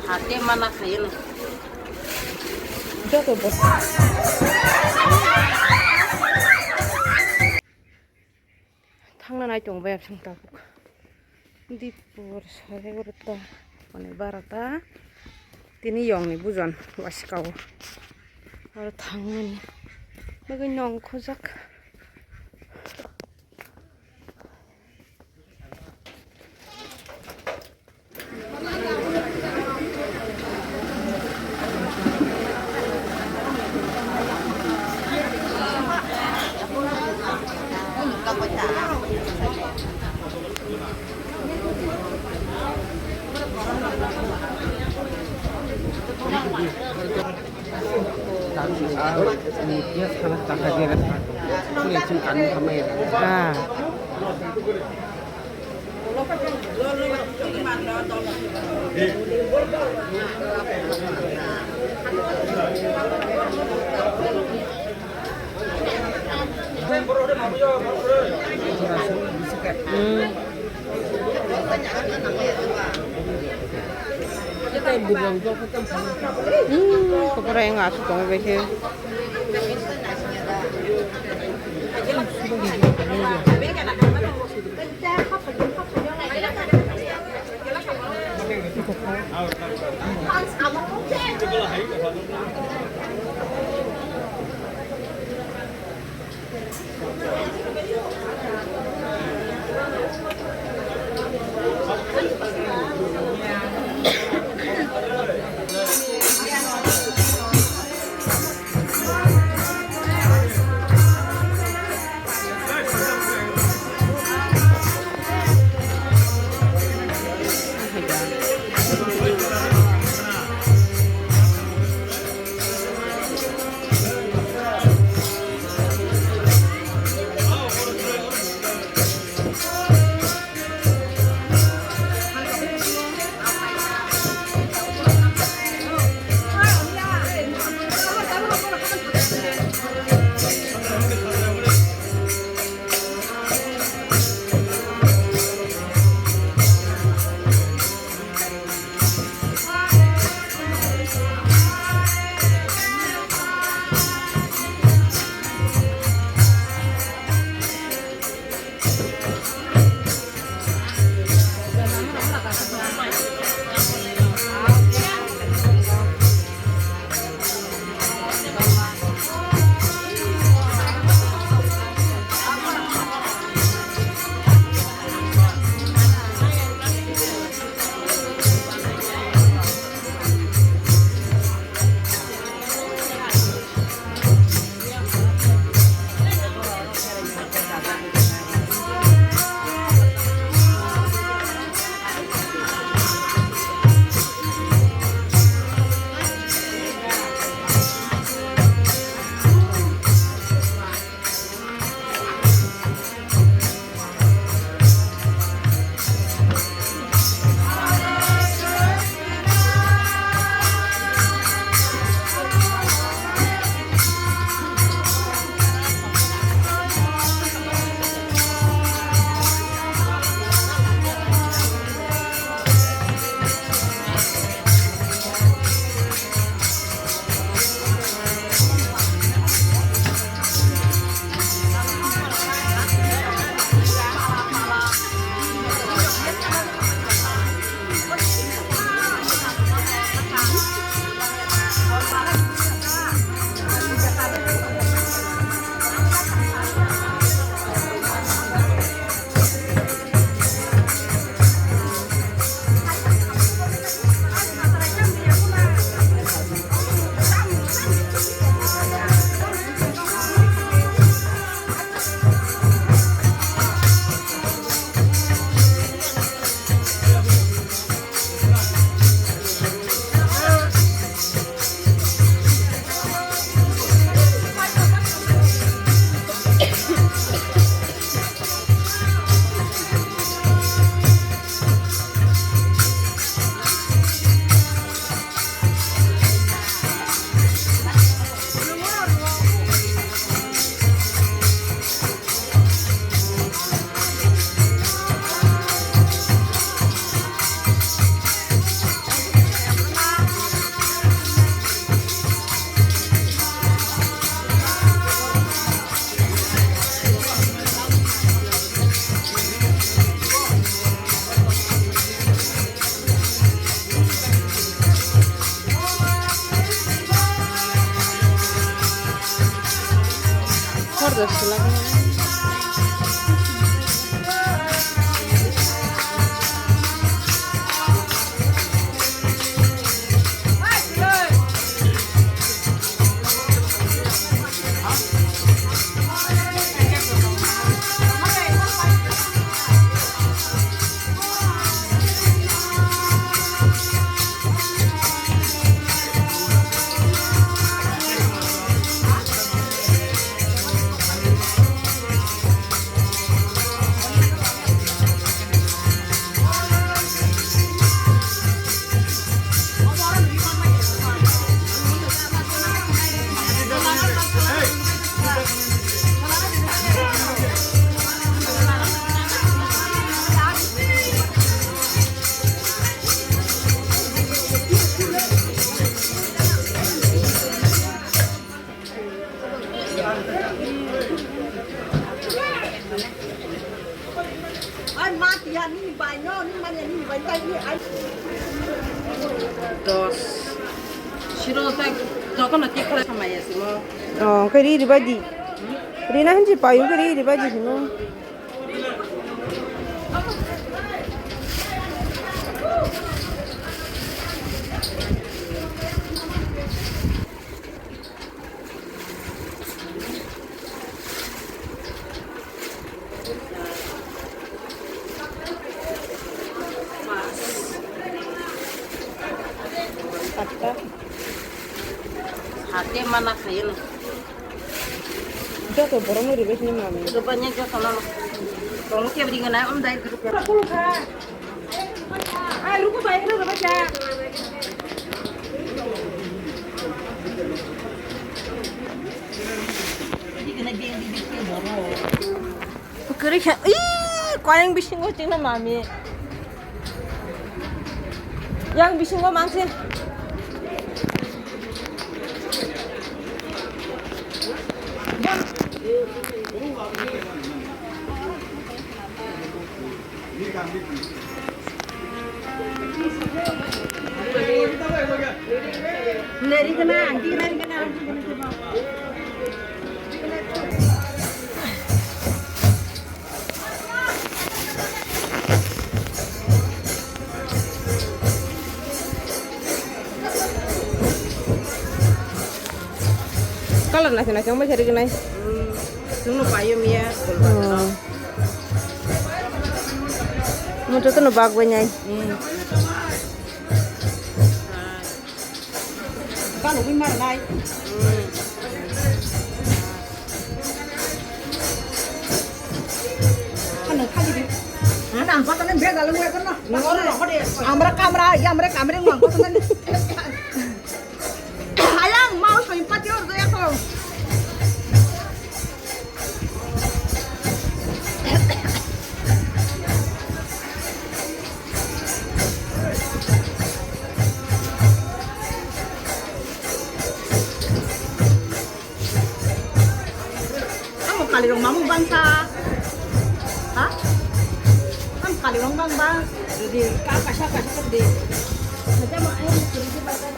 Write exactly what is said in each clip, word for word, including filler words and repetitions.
Hati mana khayo no. Joto bo. Thangna nai tongo bai absang tabuk. Dipor sare gorota, mane barota. Tini yongni bujon wasikao. Aro thangmani bagwi nong khojak. Ah. Hmm. Hmm, kopor ayang asuk tongwi bai khe. Dos. Siro tak jotono tik khlai samaya simo. Oh, khe ri ri bai di. Rina hinsi payu khe ri ri bai di simo. Hate mana khayo no. Joto borok no ribai sini mami. Rubanya joto no. Tong kebri gana um dai. Kwrwi khe, ii, koyang bisingo chwngno mami. Yang bisingo mangsin. Kalar nasi nasi ang bai sari kenai. Hmm, nung no payo miya. Hmm. Mutu tu no bag bai nai. Hmm. Kano hui mara nai. Hmm. Kano khali di. Ana ang patane bag alu ngai kono. Nang oro no hode. Amra kamra, ya amra kamre nang patane. Ayang mau soi pati or doya ko. Ang kalirong mamung bangsa. Ha? Ang kalirong bang bang. Jadi ka kaisa kaisa ka de. Saja ma ayang kurang sih bangsa.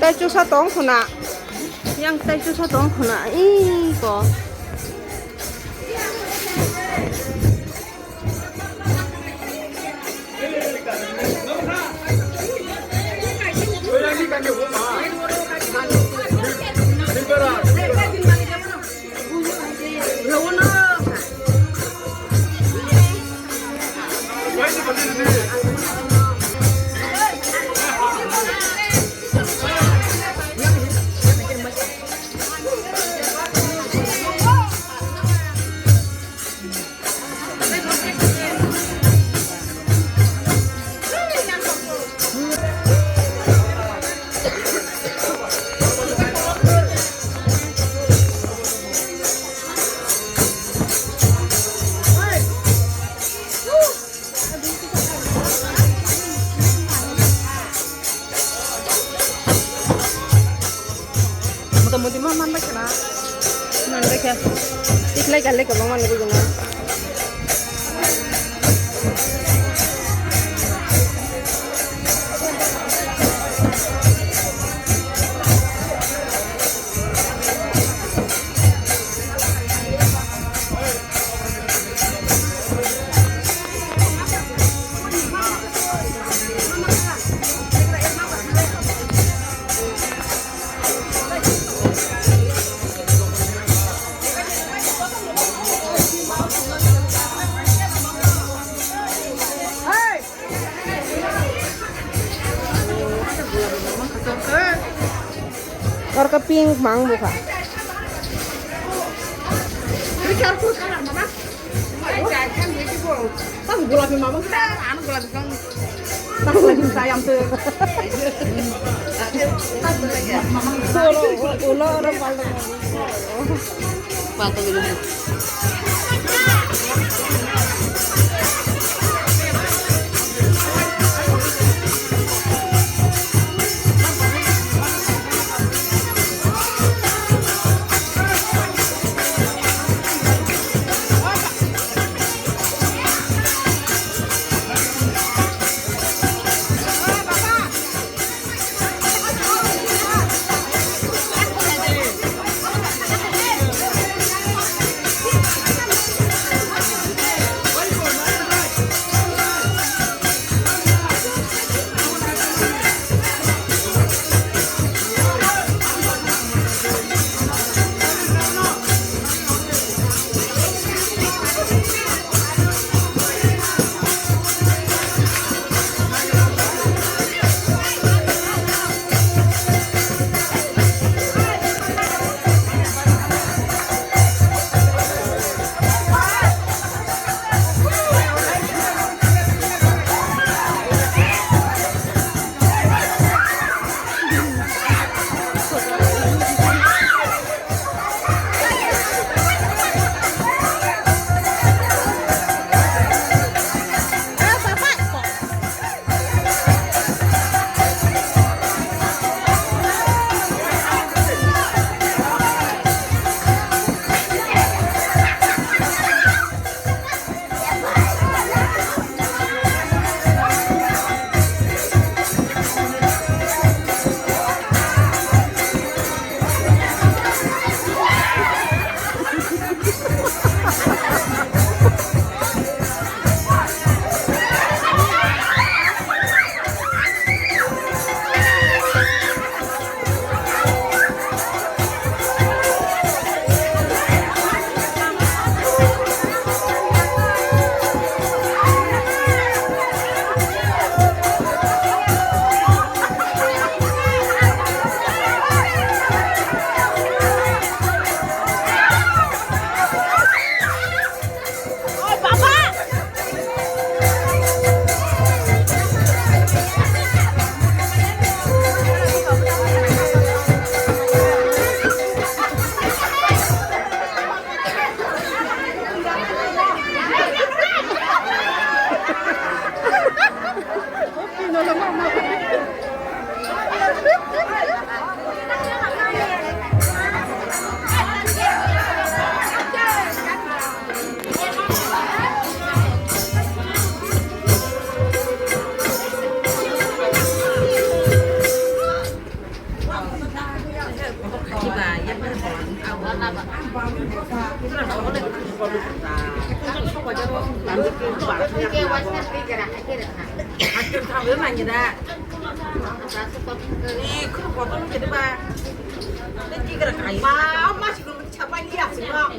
Tei chusa tong khuna. Yang tei chusa tong khuna. Ih, ko. Modi ma man bai khana. Man bai kha. Tiklai kale ko man bai khana. Oro khe pink mang bukha. Tamo gulapi mamang sa, ano gulapi kang. Tamo lagi sayang tuh. Ulo, ulo orang paldo. Paldo gitu.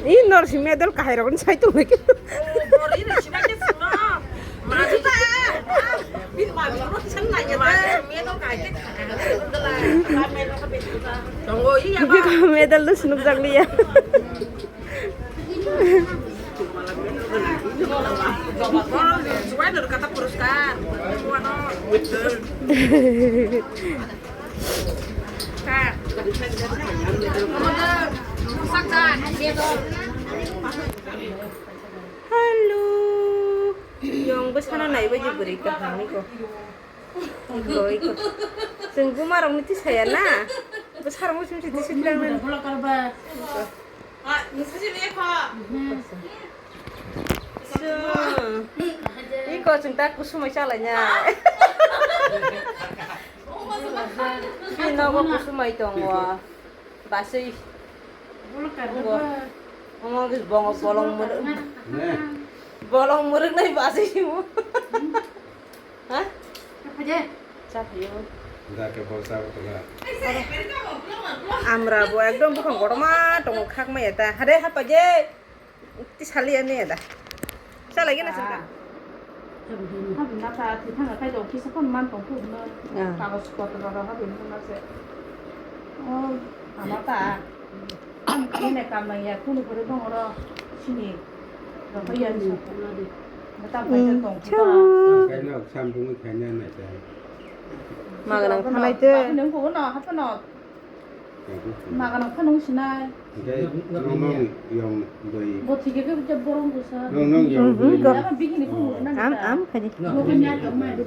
Ih, nor si medal kahai rok ni sai tong lagi. Biko medal do sinuk jak liya. Hello. Yong bwsano naibaidi bwrwi kaham iko. Iko, iko. Chwng bumarokni tisaya na? Bwsarok muchung si tisi tlang nang. Iko chwng ta kusumai chalaina. Bini nogo kusumai tongo. Basui. Omo bongo bolong muruk. Bolong muruk nai basui mo. Ha? Chaphaio. Dake bol chabo tongla. Amra bo ekdom bukhang kotorma tongo khakmaya ta. Hade hapa je. Ti sali ani ada. Chalai gana chwngka. Habi nata thithang kai do kisa phone man tong phu no. Ah. Kagos potro ro habi no nase. Oh, ama ta. Ini kam nang ya kunu kuru dong ro. Sini. Ro ya ni. Mata pai tong ta. Kaino sambung khaina nai ta. Maganang thanai te. Nang ko no hapa no. Maganang khanung sinai. Hingke nong nong yong doi. Bo thike ke je borong dosa. Nong nong yong doi. Ama bigini phung na. Am am khadi. Bo nya ka mai do.